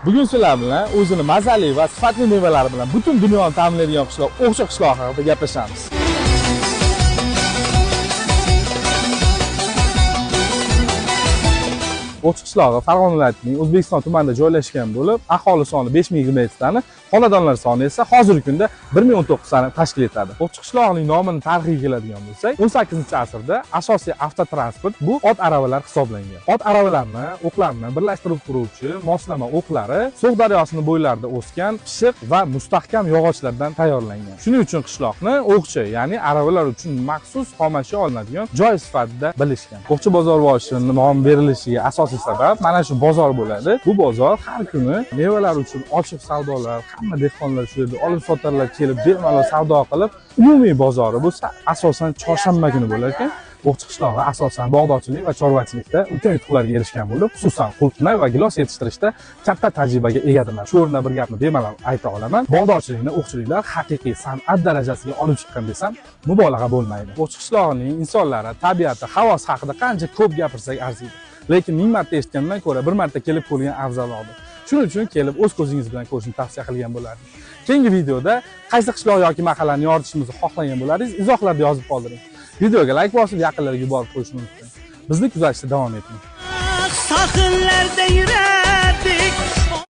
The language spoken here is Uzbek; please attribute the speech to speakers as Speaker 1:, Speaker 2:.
Speaker 1: Bugun sizlar bilan o'zini mazali va sifatli mevalari bilan butun dunyoni ta'minlaydigan qishloq O'qchi qishlog'i haqida gaplashamiz. O'qchi qishlog'i Farg'ona viloyatining O'zbekiston tumanida joylashgan bo'lib, aholi soni 5027 tani, xonadonlar soni esa hozirgi kunda 1019 tani tashkil etadi. O'qchi qishlog'ining nomini tarixiga keladigan bo'lsak, 18-asrda asosiy avtotransport bu ot aravalar hisoblangan. Ot aravalarni, o'qlarni birlashtirib turuvchi moslama o'qlari So'g' daryosining bo'ylarida o'sgan pishiq va mustahkam yog'ochlardan tayyorlangan. Shuning uchun qishloqni O'qchi, ya'ni aravalar uchun maxsus xomashyo olinadigan joy sifatida bilishgan. O'qchi bozorboshi nomi berilishiga asosiy sabab mana shu bozor bo'ladi. Bu bozor har kuni mevalar uchun ochiq savdolar, hamma dehqonlar shu yerda olib sotarlar kelib bemalol savdo qilib, umumiy bozori bo'lsa asosan chorshanba kuni bo'lar ekan. O'qchi qishlog'i asosan bog'dorchilik va chorvachilikda ulkan yutuqlarga erishgan bo'lib, xususan qulupnay va gilos yetishtirishda katta tajribaga egadirlar. Shu o'rinda bir gapni bemalol ayta olaman. Bog'dorchilikni o'qchiliklar haqiqiy san'at darajasiga olib chiqqan desam, mubolag'a bo'lmaydi. O'qchi qishlog'ining insonlari, tabiati, havosi haqida qancha ko'p gapirsak arziydi. Lekin ming marta eshitgandan ko'ra bir marta kelib ko'rgan afzalroqdir. Shuning uchun kelib o'z ko'zingiz bilan ko'rishni tavsiya qilgan bo'lardim. Keyingi videoda qaysi qishloq yoki mahallani yoritishimizni xohlagan bo'lardingiz, izohlarda yozib qoldiring. Videoga like bosib, yaqinlarga yuborib qo'yishni unutmang. Bizni kuzatishda davom eting.
Speaker 2: Sohillarda yurar.